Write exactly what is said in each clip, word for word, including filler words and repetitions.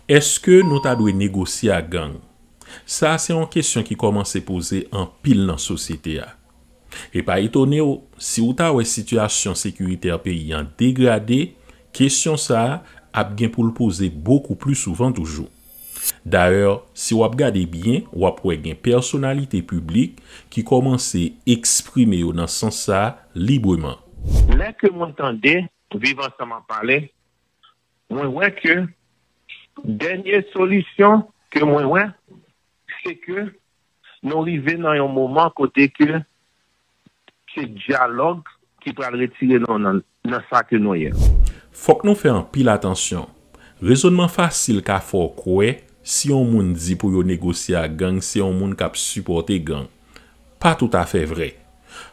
Èske nou ta dwe negosye ak gang? Sa a se yon kesyon ki kòmanse poze anpil nan sosyete a. E pa etone w, si w ta wè sitiyasyon sekiritè peyi an degrade, kesyon sa a ap gen pou l poze bokou pli souvan toujou. Dayè, si w ap gade byen, w ap wè gen pèsonalite piblik ki kòmanse eksprime yo nan sans sa a libreman. Lè ke mwen tande Viv Ansanm ap pale, mwen wè ke dènye solisyon ke mwen wè, se ke nou rive nan yon moman kote ke se dyalòg ki pral retire nou nan, nan sa ke nou ye. Fòk nou fè anpil atansyon. Rezònman fasil ka fè w kwè si yon moun di pou yo negosye ak gang, se yon moun k ap sipòte gang. Pa toutafè vrè.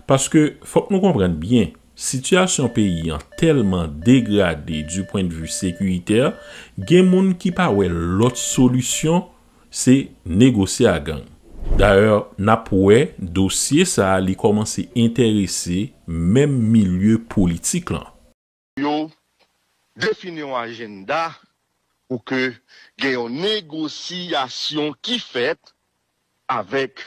Paske, fòk nou konprann byen, sitiyasyon peyi an tèlman degrade du point de vue sécuritaire, gen moun ki pa wè lòt solisyon se negosye ak gang. Dayè, n ap wè dosye sa a li kòmanse enterese menm milye politik lan. Yo defini yon ajanda pou ke gen yon negosyasyon ki fèt avèk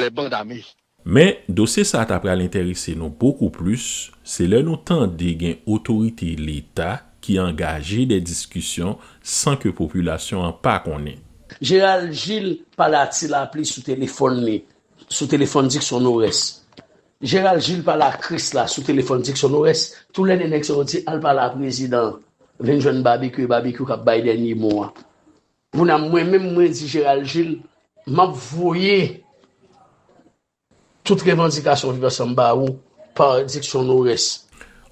lè band ame. Men, dosye sa a ta pral enterese nou bokou plis, se lè nou tande gen otorite Leta ki angaje de diskisyon san ke popilasyon an pa konnen. Gérald Gilles pale a Ti Lapli sou telefòn li, sou telefòn Dickson Norès. Gérald Gilles pale a Krisla sou telefòn Dickson Norès. Tou lè de nèg sa yo di al pale a prezidan an, vin jwenn Babekyou, e Babekyou k ap bay dènye mo a. Kounye a mwen menm mwen di Gérald Gilles m ap voye tout revandikasyon Viv Ansanm ba ou pa Dickson Norès.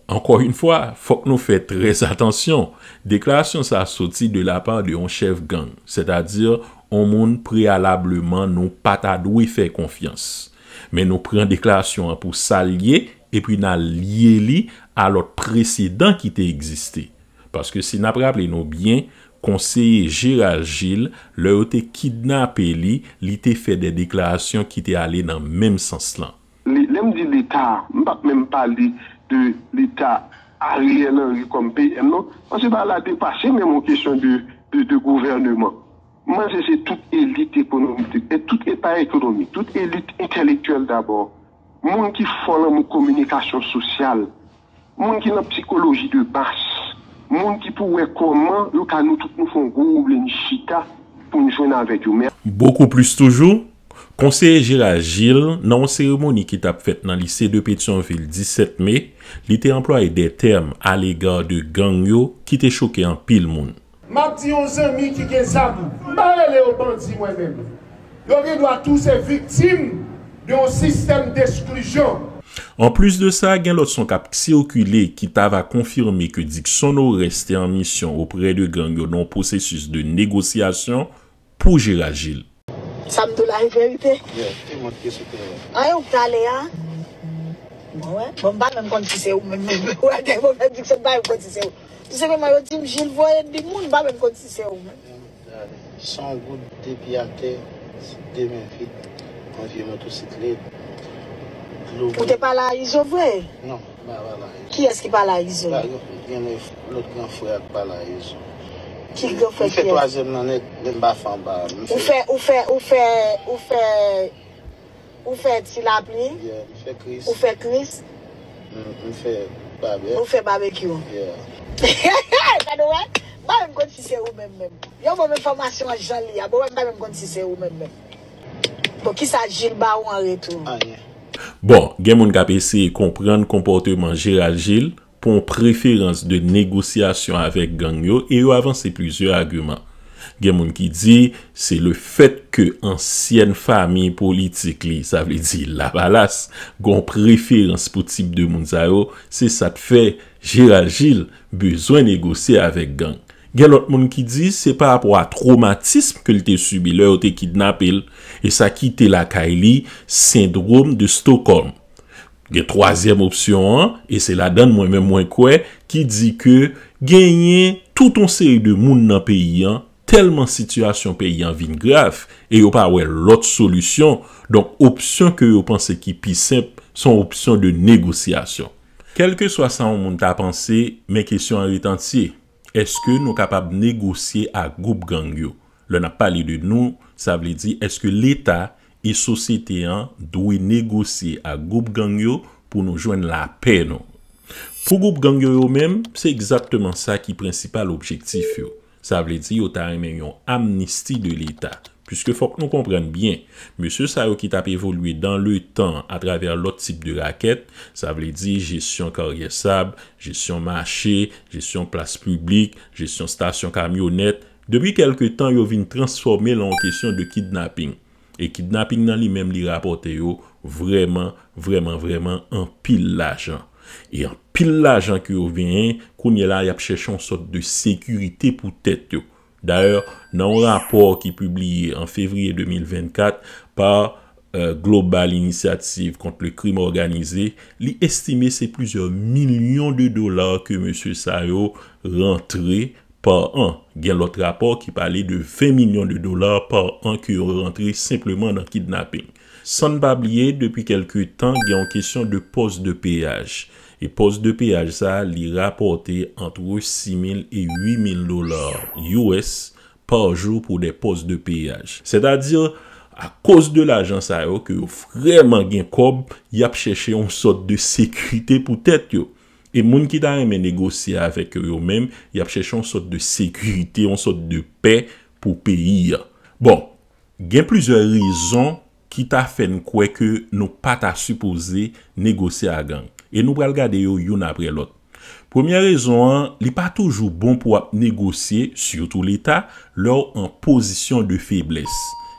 Encore une fois, fòk nou fè trè atansyon. Deklarasyon sa a soti de la part de yon chèf gang, sètadi yon moun preyalableman nou pa ta dwe fè konfyans. Men nou pran deklarasyon an pou sa l ye, epi n al lye li a lòt presedan ki te egziste. Paske si n ap raple nou byen, konseye Gérald Gilles, lè yo te kidnape li, li te fè de deklarasyon ki te ale nan menm sans lan. Lè m di Leta, m p ap menm pale de Leta Ariel Henry kòm P M non, paske bagay la depase menm yon kesyon de, de, de gouvèneman. M panse se tout elit ekonomik, e tout, e pa ekonomik, tout elit entèlektyèl dabò, moun ki fò nan mond kominikasyon sosyal, moun ki nan psikoloji de mas, moun ki pou wè kòman yo ka nou tout nou fè yon gwo wouble n chita pou n jwenn avèk yo. Men. Bokou plis toujou, konseye Gérald Gilles, nan yon seremoni ki t ap fèt nan Lycée de Pétion-Ville disèt me, li te anplwaye de tèm alega de gang yo ki te choke anpil moun. M ap di yon zanmi ki gen zam, m pa rele yo bandi mwen menm. Yo gen dwa tou se viktim de yon sistèm desklizyon. Anplis de sa, gen lòt son k ap sikile ki ta va konfime ke Dickson Norès te an misyon oprè de gang yo nan yon pwosesis de negosyasyon pou Gérald Gilles. Sa m di w la e verite. An yo k t ale a. Mwen wè. Bon, m pa menm konn si se ou menm menm. Ou wè, gen move diksyon, m pa menm konn si se ou. Tou senpleman, yo di m Gilles voye di moun, m pa menm konn si se ou menm. Se yon goud depi atè, de men vid, yon vye motosiklèt, dlo. Ou te pale a Izo vre? Non, m pa pale a Izo. Kiyès ki pale a Izo? Gen lòt gran frè a k pale a Izo. Ki gran frè kiyès? M fè twazyèm nan nèt, men m pa fè anba. Ou fè, ou fè, ou fè, ou fè, ou fè Ti Lapli? Yeah, m fè Kris. Ou fè Kris? M, m fè Babè. Ou fè Babekyou? Yeah. Gade wè, m pa menm konn si se ou menm menm. Yon bon enfòmasyon an jan li a, bon, m pa menm konn si se ou menm menm. Bon, kisa Gilles ba ou an retou? Anyen. Bon, gen moun k ap eseye konprann konpòteman Gérald Gilles pou yon preferans de negosyasyon avèk gang yo e yo avanse plizyè agiman. Gen moun ki di se le fèt ke ansyèn fanmi politik li, sa vle di Lavalas, gen yon preferans pou tip de moun sa yo, se sa k fè Gérald Gilles bezwen negosye avèk gang. Gen lòt moun ki di se pa rapò a twomatism ke l te sibi lè yo te kidnape l, e sa kite lakay li sendwòm de Stockholm. Gen twazyèm opsyon an, e se ladan l mwen menm mwen kwè, ki di ke genyen tout yon seri de moun nan peyi an, tèlman sitiyasyon peyi an vin grav, e yo pa wè lòt solisyon, donk opsyon ke yo panse ki pi senp, se yon opsyon de negosyasyon. Kèlkeswa sa yon moun ta panse, men kesyon an ret antye. Èske nou kapab negosye ak gwoup gang yo? Lè n ap pale de nou, sa vle di èske Leta e sosyete an dwe negosye ak gwoup gang yo pou nou jwenn lapè nou? Pou gwoup gang yo yo menm, se egzakteman sa ki prensipal objektif yo. Sa vle di yo ta renmen yon amnisti de Leta. Piske fòk nou konprann byen, mesye sa yo ki t ap evolye dan le tan atravè lòt tip de rakèt, sa vle di jesyon karyè sab, jesyon mache, jesyon plas piblik, jesyon stasyon kamyonèt, depi kèlke tan yo vin transfòme l an yon kesyon de kidnaping. E kidnaping nan li menm li rapòte yo vrèman, vrèman, vrèman anpil lajan. E anpil lajan ke yo genyen, kounye la y ap chèche yon sòt de sekirite pou tèt yo. Dayè, nan yon rapò ki pibliye an fevriye de mil vennkat pa, euh, Global Initiative Contre le Crime Organisé, li estime se plizyè milyon de dola ke mesye sa yo rantre pa an. Gen lòt rapò ki pale de ven milyon de dola pa an ke yo rantre senpleman nan kidnaping. San n pa bliye, depi kèlke tan, gen yon kesyon de pòs de peyaj. E pòs de peyaj sa, li rapòte antre sis mil e uit mil dola U S pa jou pou de pòs de peyaj. Sètadi, akoz de lajan sa yo, ke yo vrèman gen kòb, y ap chèche yon sòt de sekirite pou tèt yo. E moun ki ta renmen negosye avèk yo, yo menm, y ap chèche yon sòt de sekirite, yon sòt de pè pou peyi a. Bon, gen plizyè rezon ki ta fè n kwè ke nou pa ta sipoze negosye a gang. E nou pral gade yo youn apre lòt. Premyè rezon an, li pa toujou bon pou w ap negosye, sitou Leta, lè w an pozisyon de feblès.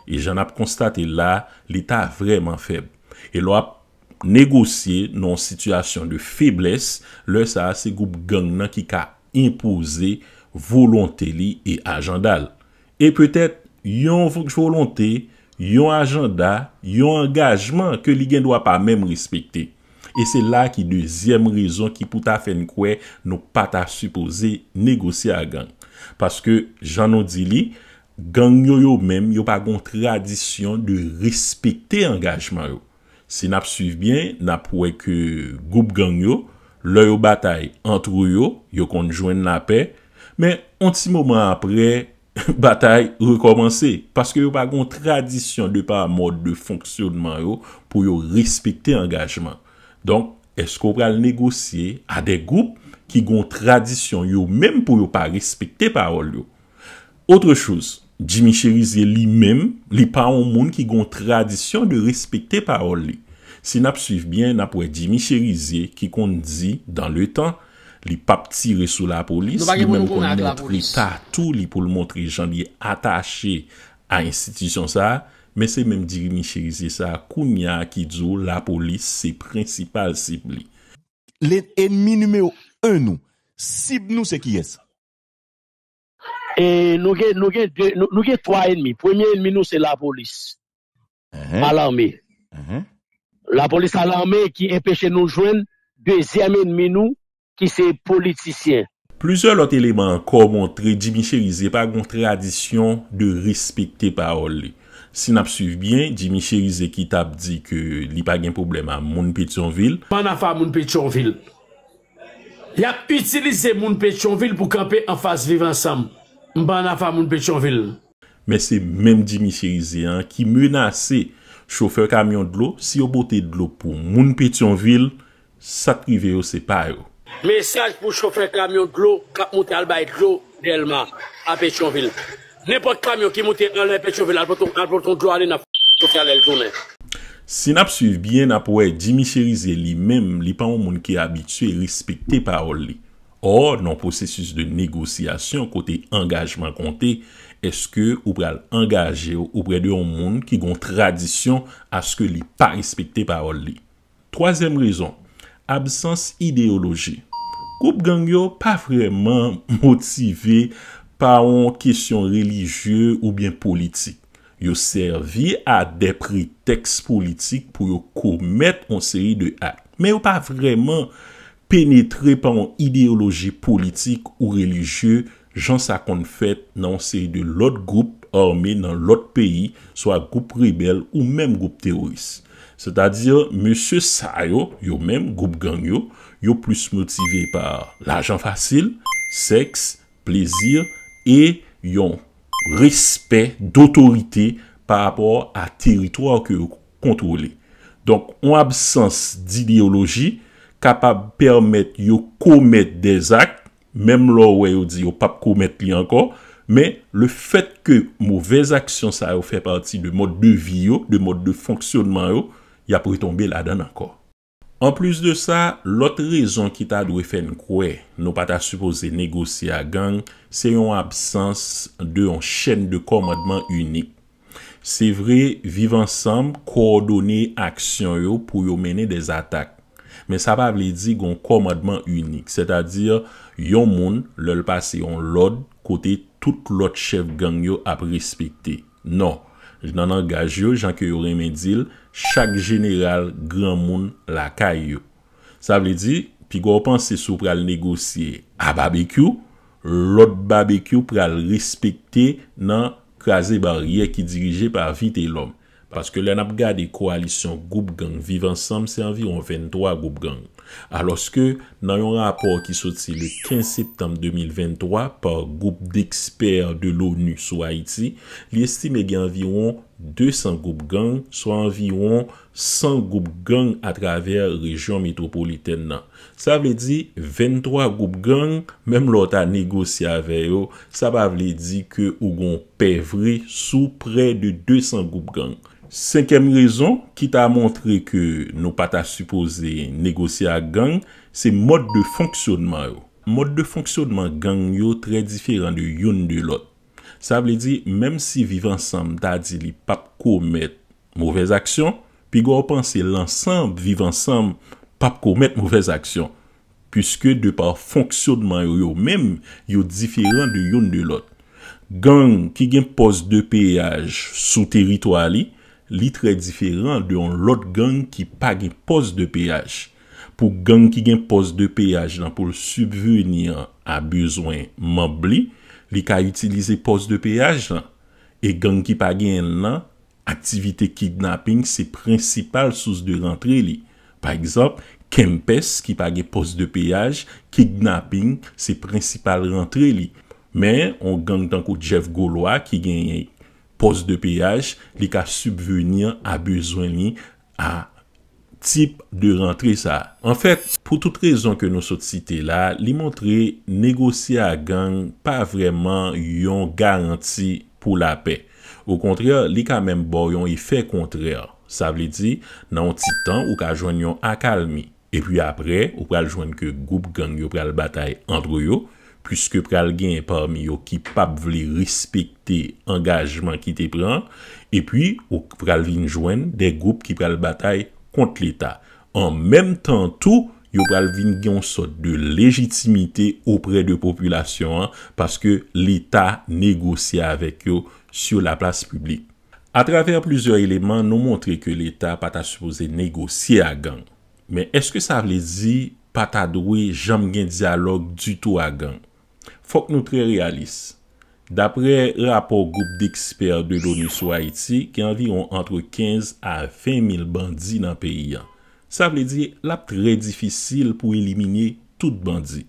E jan n ap konstate la, Leta vrèman fèb. E lè w ap negosye nan yon sitiyasyon de feblès, lè sa a se gwoup gang nan ki ka enpoze volonte li e ajanda l. E petèt yon vo- volonte, yon ajanda, yon angajman ke li gen dwa pa menm respekte. E se la ki dezyèm rezon ki pou ta fè n kwè nou pa ta sipoze negosye a gang. Paske, jan nou di li, gang yo yo menm, yo pa gon tradisyon de respekte angajman yo. Si n ap swiv byen, n ap wè ke gwoup gang yo, lè yo batay antre yo, yo konn jwenn lapè, men yon ti moman apre, batay rekòmanse, paske yo pa gon tradisyon de pa mòd de fonksyonman yo pou yo respekte angajman. Donk, èske w pral negosye a de gwoup ki gon tradisyon yo menm pou yo pa respekte pawòl yo? Autre chose, Jimmy Chérizier li menm, li pa yon moun ki gon tradisyon de respekte pawòl li. Si n ap swiv byen, n ap wè Jimmy Chérizier ki konn di, dan le tan, li p ap tire sou lapolis, li menm konn montre tatou li pou l montre jan li atache a enstitisyon sa a, men se menm Jimmy Chérizier sa a kounye a ki di w lapolis se prensipal sib li. Lè- Enmi nimewo en nou, sib nou se kiyès? E nou gen nou gen de nou, nou gen twa enmi. Premye enmi nou se lapolis a lame. Lapolis a lame ki enpeche nou jwenn dezyèm enmi nou ki se politisyen. Plizyè lòt eleman ankò montre Jimmy Chérizier pa gon tradisyon de respekte pawòl li. Si n ap swiv byen, Jimmy Chérizier ki t ap di ke li pa gen pwoblèm a moun Petyonvil. M pa nan afa moun Petyonvil. Y ap itilize moun Petyonvil pou kanpe anfas Viv Ansanm. M pa nan afa moun Petyonvil. Men se menm Jimmy Chérizier an ki menase chofè kamyon dlo si yo pote dlo pou moun Petyonvil, sa k rive yo se pa yo. Mesaj pou chofè kamyon dlo k ap monte al bay dlo Dèlma a Petyonvil. Nenpòt kamyon ki monte anlè Petyonvil al pote al pote yon dlo ale n ap chofè a lè l tounen. Si n ap swiv byen, n ap wè Jimmy Chérizier li menm, li pa yon moun ki abitye respekte pawòl li. Ò, nan yon pwosesis de negosyasyon kote angajman konte, èske ou pral angaje w oprè de yon moun ki gen yon tradisyon aske li pa respekte pawòl li? Twazyèm rezon, absans ideyoloji. Gwoup gang yo pa vrèman motive pa yon kesyon relijye oubyen politik. Yo sèvi a de pretèks politik pou yo komèt yon seri de ak. Men yo pa vrèman penetre pa yon ideyoloji politik ou relijye jan sa konn fèt nan yon seri de lòt gwoup ame nan lòt peyi, swa gwoup rebèl ou menm gwoup teworis. Sètadi, mesye sa yo, yo menm, gwoup gang yo, yo plis motive pa lajan fasil, sèks, plezi e yon respè, dotorite pa rapò a teritwa ke yo kontwole. Donk, yon absans dideyoloji kapab pèmèt yo komèt dèzak, menm lè w wè yo di yo p ap komèt li ankò, men lefètke movèz aksyon sa yo fè pati de mòd de vi yo, de mòd de fonksyònman yo, y ap retonbe ladan l ankò. Anplis de sa, lòt rezon ki ta dwe fè n kwè nou pa ta sipoze negosye ak gang, se yon absans de yon chèn de kòmandman inik. Se vre, Viv Ansanm kowòdone aksyon yo pou yo mennen dè atak. Men sa pa vle di gen yon kòmandman inik, sètadi yon moun, lè l pase yon lòd, kote tout lòt chèf gang yo ap respekte. Non, nan langaj yo, jan ke yo renmen di l, chak jeneral granmoun lakay yo. Sa vle di, piga w panse si w pral negosye a babekyou, lòt babekyou pral respekte nan kraze baryè ki dirije pa Vitelhomme. Paske lè n ap gade kowalisyon gwoup gang Viv Ansanm, se anviwon venntwa gwoup gang. Alòske, nan yon rapò ki soti le kenz septanm de mil venntwa pa gwoup dekspè de l'ONU sou Ayiti, li estime gen anviwon de san gwoup gang, swa anviwon san gwoup gang atravè rejyon metwopolitèn nan. Sa vle di, venntwa gwoup gang, menm lè w ta negosye avè yo, sa pa vle di ke ou gon pè vre sou prè de de san gwoup gang. Senkyèm rezon ki ta montre ke nou pa ta sipoze negosye ak gang, se mòd de fonksyònman yo. Mòd de fonksyònman gang yo trè diferan de youn de lòt. Sa vle di, menm si Viv Ansanm ta di li p ap komèt movèz aksyon, piga w panse lansanm Viv Ansanm p ap komèt movèz aksyon, piske de pa fonksyònman yo, yo menm, yo diferan de youn de lòt. Gang ki gen pòs de peyaj sou teritwa li, li trè diferan de yon lòt gang ki pa gen pòs de peyaj. Pou gang ki gen pòs de peyaj lan pou l sibveni a bezwen manm li, li ka itilize pòs de peyaj lan. E gang ki pa genyen l lan, aktivite kidnaping se prensipal sous de rantre li. Pa egzanp, Kempès ki pa gen pòs de peyaj, kidnaping se prensipal rantre li. Men, yon gang tankou Jeff Gaulois ki genyen pòs de peyaj, li ka sibveni a bezwen li a tip de rantre sa. Anfèt, pou tout rezon ke nou sot site la, li montre negosye a gang pa vrèman yon garanti pou lapè. Okontrè, li ka menm ba w yon efè kontrè. Sa vle di, nan yon ti tan, ou ka jwenn yon akalmi. Epi apre, ou pral jwenn ke gwoup gang yo pral batay antre yo, piske pral genyen pami yo ki p ap vle respekte angajman ki te pran, epi ou pral vin jwenn de gwoup ki pral batay kont Leta. An menm tan tou, yo pral vin gen yon sòt de lejitimite oprè de popilasyon an, paske Leta negosye avèk yo sou laplas piblik. Atravè plizyè eleman, nou montre ke Leta pa ta sipoze negosye ak gang. Men èske sa vle di pa ta dwe janm gen dyalòg ditou ak gang? Fòk nou trè reyalis. Daprè rapò gwoup dekspè de l'ONU sou Ayiti, gen anviwon antre kenz a ven mil bandi nan peyi a. Sa vle di, l ap trè difisil pou elimine tout bandi.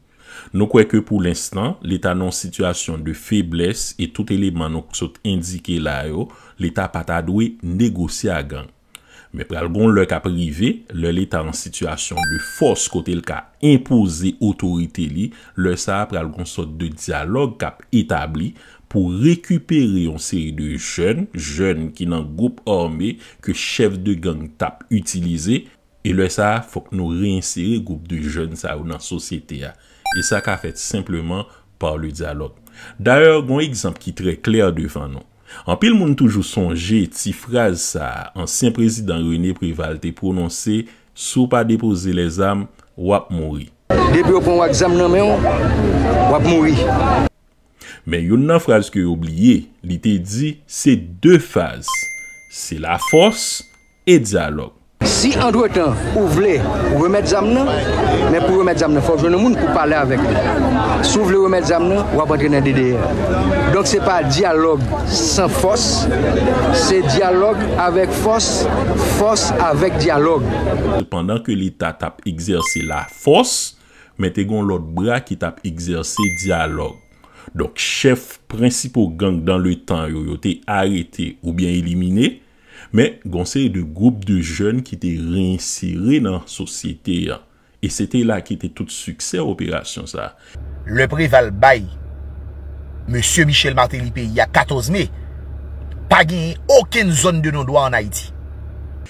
Nou kwè ke pou lenstan, Leta nan yon sitiyasyon de feblès e tout eleman nou sot endike la yo, Leta pa ta dwe negosye ak gang. Men pral gon lè k ap rive, lè Leta an sitiyasyon de fòs kote l ka enpoze otorite li, lè sa a pral gon sòt de dyalòg k ap etabli pou rekipere yon seri de jèn, jèn ki nan gwoup ame ke chèf de gang t ap itilize, e lè sa a, fòk nou reyensere gwoup de jèn sa yo nan sosyete a. E sa ka fèt senpleman pa le dyalòg. Dayè, gon egzanp ki trè klè devan nou. Anpil moun toujou sonje ti fraz sa a ansyen prezidan René Préval te pwononse, "Si w pa depoze lèzam, w ap mouri." Depi yo pran w ak zam nan men w, w ap mouri. Men youn nan fraz ke yo bliye, li te di, se de faz. Se lafòs e dyalòg. Si antretan ou vle remèt zam nan, men pou remèt zam nan, fò w jwenn yon moun pou pale avèk li. Si w vle remèt zam nan, w ap antre nan D D R. Donk se pa dyalòg san fòs, se dyalòg avèk fòs, fòs avèk dyalòg. Pandan ke Leta t ap egzèse lafòs, men te gen yon lòt bra ki t ap egzèse dyalòg. Donk, chèf prensipo gang dan le tan yo, yo te arete oubyen elimine, men gon seri de gwoup de jèn ki te reyensere nan sosyete an. E se te la ki te tout siksè operasyon sa a. Lè Preval bay Mesye Michel Martelly peyi a katòz me, pa genyen okenn zòn de non dwa ann Ayiti.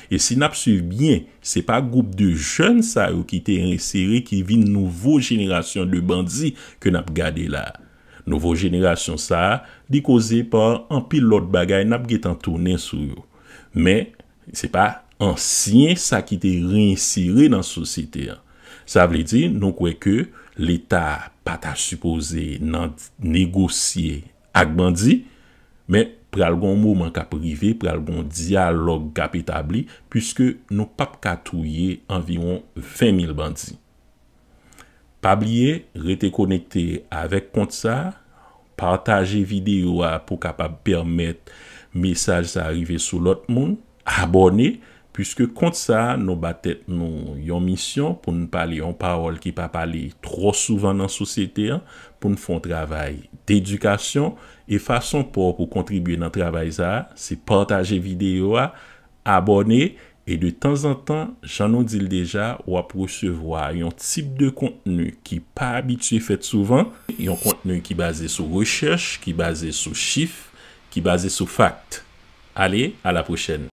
E si n ap swiv byen, se pa gwoup de jèn sa yo ki te reyensere ki vin nouvo jenerasyon de bandi ke n ap gade la a. Nouvo jenerasyon sa a, li koze pa anpil lòt bagay n ap gentan tounen sou yo. Men, se pa ansyen sa ki te reyensere nan sosyete an. Sa vle di, nou kwè ke Leta pa ta sipoze nan negosye ak bandi, men pral gon moman k ap rive, pral gon dyalòg k ap etabli, piske nou p ap ka touye anviwon ven mil bandi. Pa bliye, rete konekte avèk kont sa a, pataje videyo a pou kapab pèmèt mesaj sa a rive sou lòt moun, abòne, piske kont sa a, nou ba tèt nou yon misyon pou n pale yon pawòl ki pa pale twò souvan nan sosyete an, pou n fè yon travay dedikasyon, e fason pa w pou kontribye nan travay sa a, se pataje videyo a, abòne, e de tanzantan, jan nou di l deja, w ap resevwa yon tip de kontni ki pa abitye fèt souvan, yon kontni ki baze sou rechèch, ki baze sou chif, ki baze sou fakt. Ale, a la pwochèn.